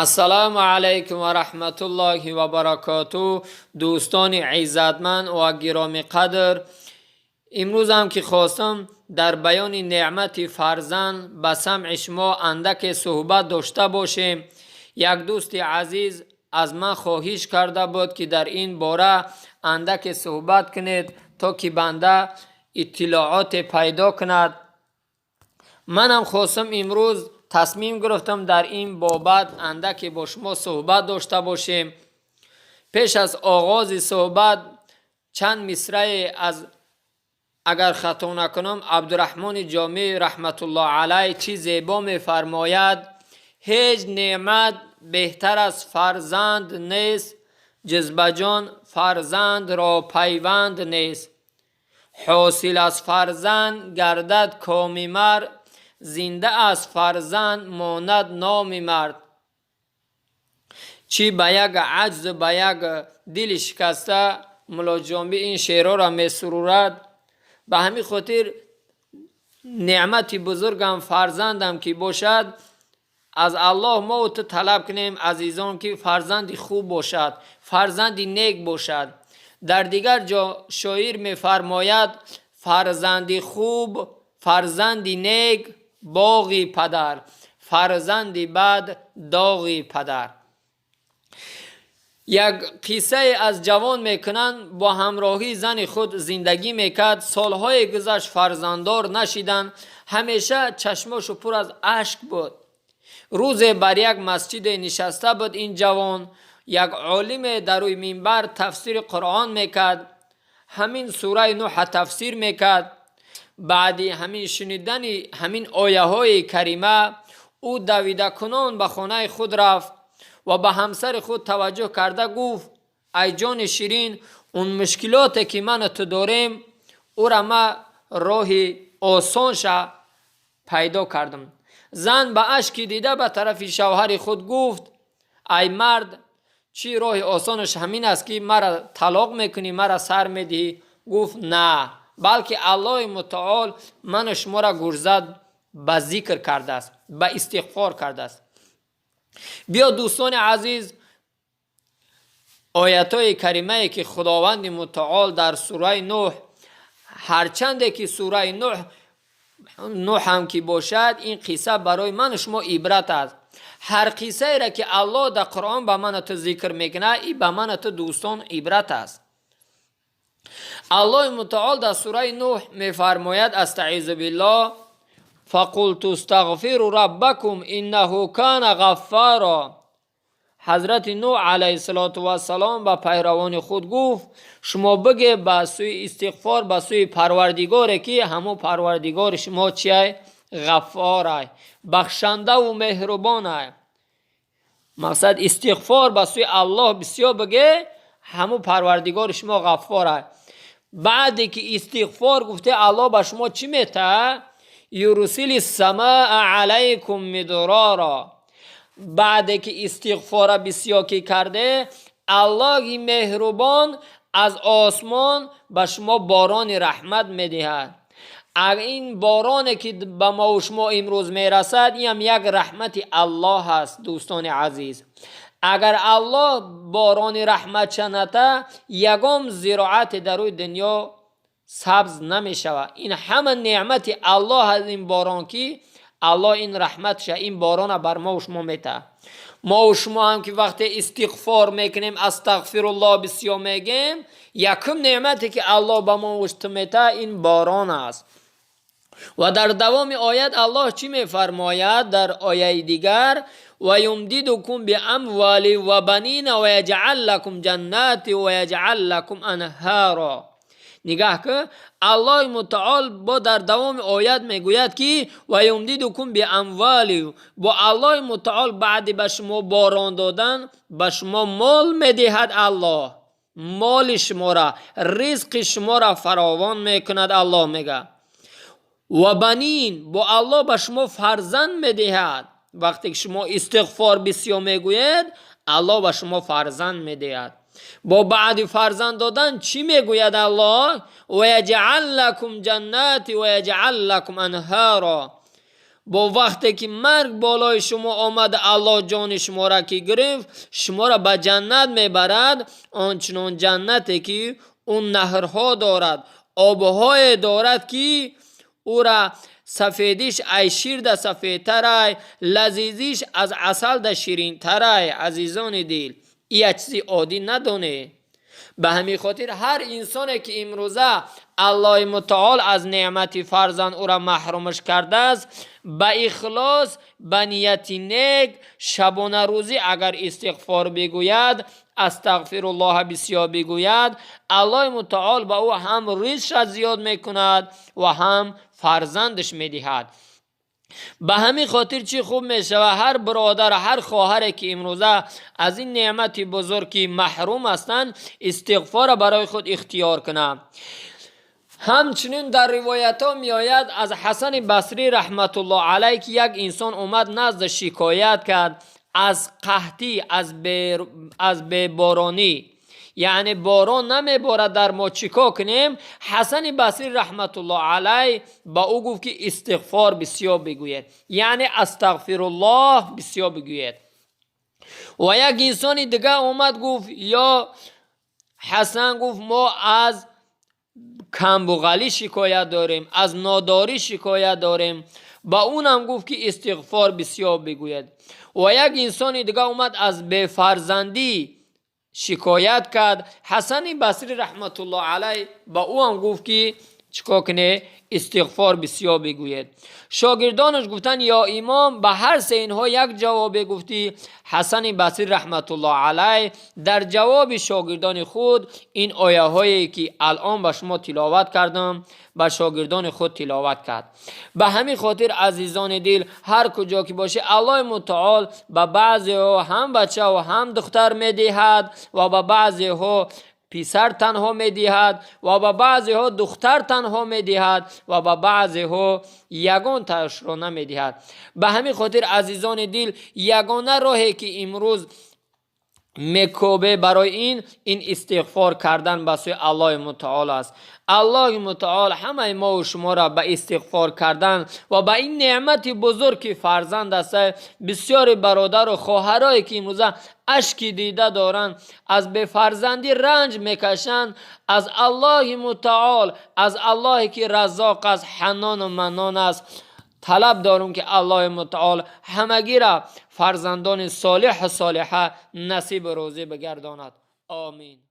Ассалому алайкум ва раҳматуллоҳи ва баракоту. Дӯстони иззатманд ва гиромиқадр, имрӯзам ки хостам дар баёни неъмати фарзанд ба самъи шумо андаке суҳбат дошта бошем. Як дӯсти азиз аз ман хоҳиш карда буд, ки дар ин бора андаке суҳбат кунед, то ки банда иттилооте пайдо кунад. Манам хостам имрӯз тасмим гирифтам дар ин бобат андаке бо шумо суҳбат дошта бошем. Пеш аз оғози суҳбат чанд мисрае аз, агар хато накунам, Абдураҳмони Ҷомӣ раҳматуллоҳ алайҳ чӣ зебо мефармояд: ҳеҷ неъмат беҳтар аз фарзанд нест, ҷуз ба ҷон фарзандро пайванд нест. Ҳосил аз фарзанд гардад коми мард, зинда аз фарзанд монад номи мард. Чӣ ба як аҷзу ба як дили шикаста Мулло Ҷомӣ ин шеърҳоро месурурад. Ба ҳамин хотир неъмати бузургам фарзандам ки бошад, аз Аллоҳ мо ту талаб кунем, азизон, ки фарзанди хуб бошад, фарзанди нек бошад. Дар дигар ҷо шоир мефармояд: фарзанди хуб, фарзанди нек боғи падар, фарзанди бад доғи падар. Як қиссае аз ҷавон мекунанд, бо ҳамроҳии зани худ зиндагӣ мекард. Солҳое гузашт, фарзанддор нашиданд. Ҳамеша чашмошу пур аз ашк буд. Рӯзе бар як масҷиде нишаста буд ин ҷавон. Як олиме дар рӯи минбар тафсири Қуръон мекард, ҳамин сураи Нуҳа тафсир мекард. Баъди ҳамин шунидани ҳамин ояҳои карима ӯ давидакунон ба хонаи худ рафт ва ба ҳамсари худ таваҷҷӯҳ карда гуфт: ай ҷони ширин, он мушкилоте ки ману ту дорем, ӯра ма роҳи осонша пайдо кардам. Зан ба ашки дида ба тарафи шавҳари худ гуфт: ай мард, чӣ роҳи осонаш? Ҳамин аст ки мара талоқ мекунӣ, мара сар медиҳӣ? Гуфт: на, балки Аллоҳи мутаол ману шуморо гӯшзад ба зикр кардааст, ба истиғфор кардааст. Биё, дӯстони азиз, оятҳои каримае ки Худованди мутаол дар сураи Нӯҳ, ҳарчанде ки сураи Нӯҳ ҳам ки бошад, ин қисса барои ману шумо ибрат аст. Ҳар қиссаеро ки Аллоҳ дар Қуръон ба ману ту зикр мекунад, и ба ману ту, дӯстон, ибрат аст. Аллоҳи мутаол дар сураи Нӯҳ мефармояд: астаизу биллоҳ, фақулту стағфиру раббакум иннаҳу кана ғаффаро. Ҳазрати Нӯҳ алайҳиссалоту вассалом ба пайравони худ гуфт: шумо биге ба сӯи истиғфор, ба сӯи Парвардигоре, ки ҳамун Парвардигори шумо чиай? Ғаффорай, бахшандаву меҳрубонай. Мақсад, истиғфор ба сӯи Аллоҳ бисёр биге, ҳамун Парвардигори шумо ғаффорай. Баъде ки истиғфор гуфте, Аллоҳ ба шумо чӣ метаҳад? Юрсили самаа алайкум мидроро. Баъде ки истиғфора бисёр ки карде, Аллоҳи меҳрубон аз осмон ба шумо борони раҳмат медиҳад. Ин бороне ки ба мову шумо имрӯз мерасад, инам як раҳмати Аллоҳ аст, дӯстони азиз. Агар Аллоҳ борони раҳматша ната, ягон зироате дар рӯи дунё сабз намешавад. Ин ҳама неъмати Аллоҳ аз ин борон, ки Аллоҳ ин раҳматша, ин борона бар мову шумо метаҳад. Мову шумо ҳам ки вақте истиғфор мекунем, астағфируллоҳ бисёр мегем, якум неъмате ки Аллоҳ ба мо метаҳад, ин борон аст. Ва дар давоми оят Аллоҳ чӣ мефармояд? Дар ояи дигар: ва юмдидукум биамвали ва банина ва яҷъал лакум ҷаннати ва яҷъал лакум анҳаро. Нигаҳ кун, Аллоҳи мутаол бо дар давоми оят мегӯяд, ки ва юмдидукум биамвали, бо Аллоҳи мутаол баъди ба шумо борон додан ба шумо мол медиҳад. Аллоҳ моли шуморо, ризқи шуморо фаровон мекунад. Аллоҳ мегӯяд: ва банин, бо Аллоҳ ба шумо фарзанд медиҳад. Вақте ки шумо истиғфор бисёр мегӯед, Аллоҳ ба шумо фарзанд медиҳад. Бо баъди фарзанд додан чӣ мегӯяд Аллоҳ? ويجعل لكم جنات ويجعل لكم أنهارا. Бо вақте ки марг болои шумо омада, Аллоҳ ҷони шуморо ки гирифт, шуморо ба ҷаннат мебарад, он чунон ҷаннате ки он наҳрҳо дорад, обҳое дорад, ки ӯра сафедиш ай ширда сафедтарай, лазизиш аз асалда ширинтарай. Азизони дил, ия чизи оддӣ надоне. Ба ҳамин хотир ҳар инсоне ки имрӯза Аллоҳи мутаол аз неъмати фарзанд ӯра маҳрумаш кардааст, ба ихлос, ба нияти нек, шабонарӯзӣ агар истиғфор бигӯяд, астағфируллоҳа бисёр бигӯяд, Аллоҳи мутаол ба ӯ ҳам ризқша зиёд мекунад ва ҳам фарзандаш медиҳад. Ба ҳамин хотир чӣ хуб мешавад, ҳар бародар, ҳар хоҳаре ки имрӯза аз ин неъмати бузург ки маҳрум ҳастанд, истиғфорро барои худ ихтиёр кунанд. Ҳамчунин дар ривоятҳо меояд аз Ҳасани Басрӣ раҳматуллоҳ алайҳ, ки як инсон омад назда, шикоят кард аз қаҳтӣ, аз беборонӣ, яъне борон намеборад дар мо, чӣ кор кунем? Ҳасани Басрӣ раҳматуллоҳ алайҳ ба ӯ гуфт, ки истиғфор бисёр бигӯед, яъне астағфируллоҳ бисёр бигӯед. Ва як инсони дигар омад, гуфт: ё Ҳасан, гуфт, мо аз камбуғалӣ шикоят дорем, аз нодорӣ шикоят дорем. Ба унам гуфт, ки истиғфор бисёр бигӯед. Ва як инсони дигар омад, аз бефарзандӣ шикоят кард. Ҳасани Басрӣ раҳматуллоҳ алайҳ ба ӯ ҳам гуфт, ки чӣ кор куне? Истиғфор бисёр бигӯед. Шогирдонаш гуфтанд: ё имом, ба ҳар се инҳо як ҷавобе гуфтӣ. Ҳасани Басрӣ раҳматуллоҳ алайҳ дар ҷавоби шогирдони худ ин ояҳое ки алон ба шумо тиловат кардам, ба шогирдони худ тиловат кард. Ба ҳамин хотир, азизони дил, ҳар куҷо ки бошӣ, Аллоҳи мутаол ба баъзеҳо ҳам бачаву ҳам духтар медиҳад ва ба баъзеҳо писар танҳо медиҳад ва ба баъзеҳо духтар танҳо медиҳад ва ба баъзеҳо ягон ташро намедиҳад. Ба ҳамин хотир, азизони дил, ягона роҳе ки имрӯз мекобе барои ин истиғфор кардан ба сӯи Аллоҳи мутаол аст. Аллоҳи мутаол ҳамаи мову шуморо ба истиғфор кардан ва ба ин неъмати бузург ки фарзанд аст, бисёри бародару хоҳарое ки имрӯза ашки дида доранд, аз бефарзандӣ ранҷ мекашанд, аз Аллоҳи мутаол, аз Аллоҳе ки Раззоқ аст, Ҳаннону Маннон аст, талаб дорум, ки Аллоҳи мутаол ҳамагира фарзандони солиҳу солиҳа насибу рӯзӣ бигардонад. Омин.